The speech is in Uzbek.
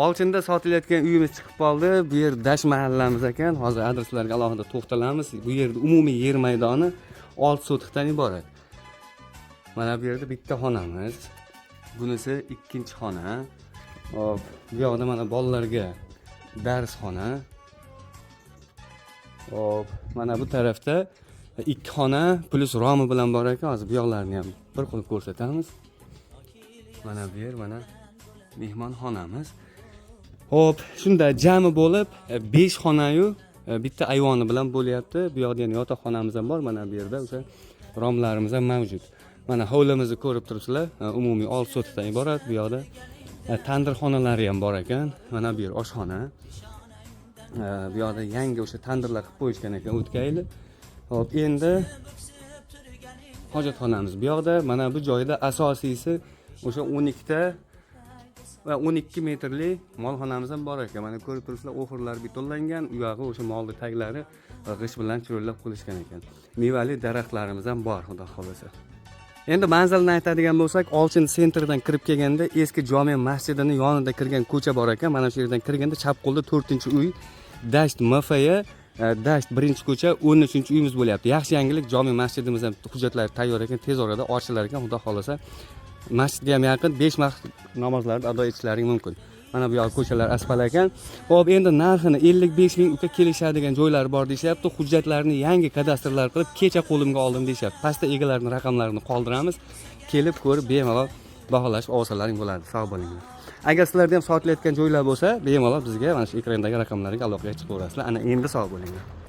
Olchinda sotilayotgan uyimiz chiqib qoldi. Bu yer Dash mahallamiz ekan. Hozir adreslarga alohida to'xtalamiz. Bu yerda umumiy yer maydoni 6 sotixdan iborat. Mana bu yerda bitta xonamiz. Bunisi ikkinchi xona. Hop, bu yoqda mana bolalarga darsxona. Hop, mana bu tarafda ikki xona plyus romi bilan bor ekan. Hozir bu yoqlarni ham bir qilib ko'rsatamiz. Mana bu yer mana mehmonxonamiz. Xo'p, shunda jami bo'lib 5 xonayu bitta ayvoni bilan bo'lyapti. Bu yoqda yana yotoqxonamiz ham bor. Mana bu yerda o'sha romlarimiz ham mavjud. Mana hovlimizni ko'rib turibsizlar. Umumiy 6 sotixdan iborat. Bu yoqda tandirxonalari ham bor ekan. Mana bu yer oshxona. Bu yoqda yangi o'sha tandirlar qilib qo'yishgan ekan o'tgan yili. Xo'p, endi hojatxonamiz bu yoqda. Mana bu joyda asosiysi o'sha 12 ta va 12 metrli molxonamiz ham bor ekan. Mana ko'rib turibsizlar, oxurlar betonlangan, u yog'i o'sha molni taglari g'isht bilan chiroylab qo'yishgan ekan. Mevali daraxtlarimiz ham bor, xudo xohlasa. Endi manzilni aytadigan bo'lsak, Olchin центр dan kirib kelganda eski jome masjidini yonida kirgan ko'cha bor ekan. Mana shu yerdan kirganda chap qo'lda 4-uy, Dasht MFY, Dasht 1-ko'cha, 13-uyimiz bo'lyapti. Yaxshi yangilik, jome masjidimiz ham hujjatlari tayyor ekan, tez orada ochilar ekan, xudo xohlasa. Masjidga ham yaqin, 5 vaqt namozlarni ado etishlaring mumkin. Mana bu yoq ko'chalar asfalt ekan. Xo'p, endi narxini 55 ming, uka, kelishadigan joylari bor deyishyapti. Hujjatlarni yangi kadastrlar qilib kecha qo'limga oldim deyishyapti. Pastda egalarini raqamlarini qoldiramiz. Kelib ko'rib bemalol baholashib olsalaring bo'ladi. Sog' bo'linglar. Agar sizlarda ham sotilayotgan joylar bo'lsa, bemalol bizga mana shu ekrandagi raqamlarga aloqaga chiqaverasizlar. Ana endi sog' bo'linglar.